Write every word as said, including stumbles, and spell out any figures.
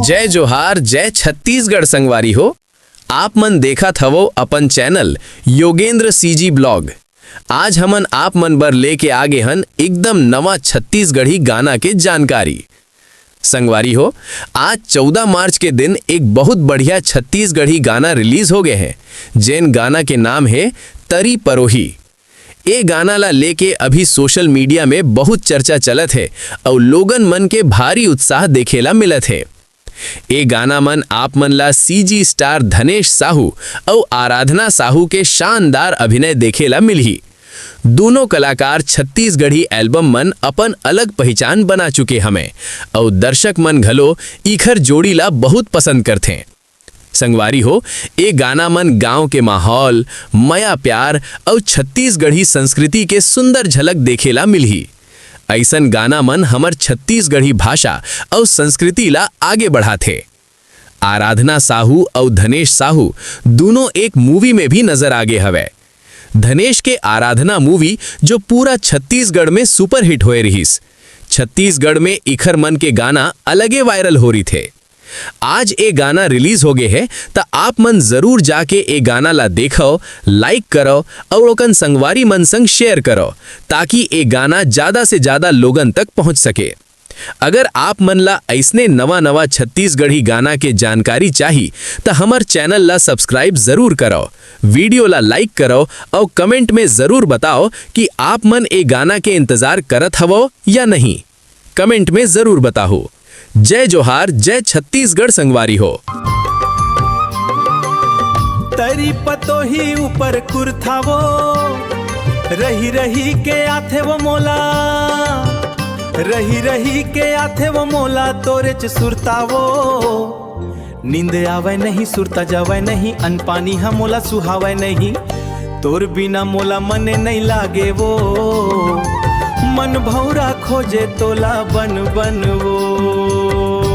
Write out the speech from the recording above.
जय जोहार, जय छत्तीसगढ़ संगवारी हो। आप मन देखत हवो अपन चैनल योगेंद्र सीजी ब्लॉग। आज हमन आप मन बर लेके आगे हन एकदम नवा छत्तीसगढ़ी गाना के जानकारी। संगवारी हो, आज चौदह मार्च के दिन एक बहुत बढ़िया छत्तीसगढ़ी गाना रिलीज हो गए हैं, जेन गाना के नाम है तरी परोही। ए गाना ला लेके अभी सोशल मीडिया में बहुत चर्चा चलत है और लोगन मन के भारी उत्साह देखेला मिलत है। ए गाना मन आप मन ला सीजी स्टार धनेश साहू अउ आराधना साहू के शानदार अभिनय देखेला मिलही। दोनों कलाकार छत्तीसगढ़ी एल्बम मन अपन अलग पहिचान बना चुके हमें अउ दर्शक मन घलो इखर जोड़ी ला बहुत पसंद करथें। संगवारी हो, ए गाना मन गांव के माहौल, मया प्यार अउ छत्तीसगढ़ी संस्कृति के सुंदर झलक देखेला मिलही। अइसन गाना मन हमर छत्तीसगढ़ी भाषा अउ संस्कृति ला आगे बढ़ाथे। आराधना साहू अउ धनेश साहू दूनों एक मूवी में भी नजर आगे हवय। धनेश के आराधना मूवी जो पूरा छत्तीसगढ़ में सुपरहिट होए रिहिस। छत्तीसगढ़ में इखर मन के गाना अलगे वायरल हो रिथे। आज ए गाना रिलीज हो गे हे, त आप मन जरूर जाके ए गाना ला देखव, लाइक करव अउ ओकन संगवारी मन संग शेयर करव, ताकि ए गाना ज्यादा से ज्यादा लोगन तक पहुंच सके। अगर आप मन ला अइसने नवा-नवा छत्तीसगढ़ी गाना के जानकारी चाही, त हमर चैनल ला सब्सक्राइब जरूर करव, वीडियो ला लाइक करव अउ कमेंट में जरूर बताव कि आप मन ए गाना के इंतजार करत हवव या नहीं। कमेंट में जरूर बताहू। जय जोहार, जय छत्तीसगढ़ संगवारी हो। तरी पतोही ऊपर कुरथावो, रही रही के आथे वो मोला, रही रही के आथे वो मोला तोरेच सुरतावो। नींद आवय नहीं, सुरता जावय नहीं, अन पानी ह मोला सुहावय नहीं, तोर बिना मोला मने नहीं लागे वो। मन भौरा खोजे तोला बन बन वो।